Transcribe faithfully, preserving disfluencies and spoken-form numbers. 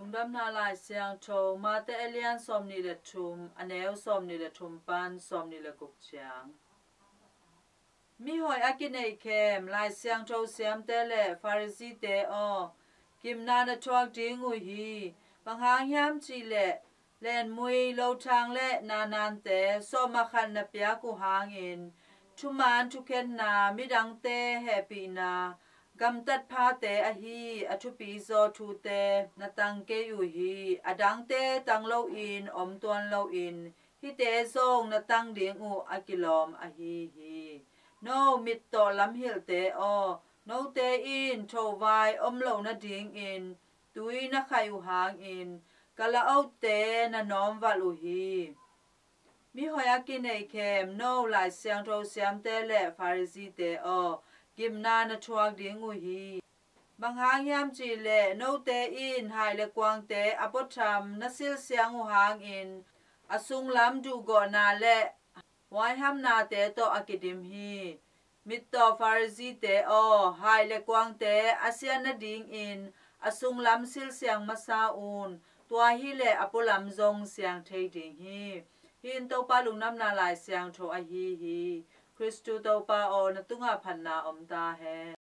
Lungdamna Lai Siangtho, Mate a lian sawmnih le thum, a neu sawmnih le thum pan sawmnih le guk ciang. Mihoih a kineihkhem Lai Siangtho siamte le Pharisee-te aw, gimna na thuak ding uh hi. Bang hang hiam cih leh lenmui, lothang le nanante sawm ah khat na piak uh hangin, thuman thukhenna, midangte hehpihna, gamtat phate ahi a thupizaw thute na tang kei uh hi. A dangte tang loin om tuan loin, hihte zong na tang ding uh a kilawm ahi hi. No mittawh lamhilhte aw, note in thovai om loh nadingin tui na khaih uh hangin, kalaohte na nawmvalh uh hi. Mihoih a kineihkhem no Lai Siangtho siamte le Pharisee-te aw, gimna na thuak ding uh hi. Bang hang hiam cih leh note in hai le kuangte a puatham na silsiang uh hangin, a sunglam duhgawhna le huaihamnate tawh a kidim hi. Mittawh Pharisee-te aw, hai le kuangte a sian nadingin a sunglam silsiang masa un, tua hileh a pualam zong siang thei ding hi. Hih in Topa Lungdamna Lai Siangtho ahi hi. Khristu Topa aw, na tungah phatna om ta hen.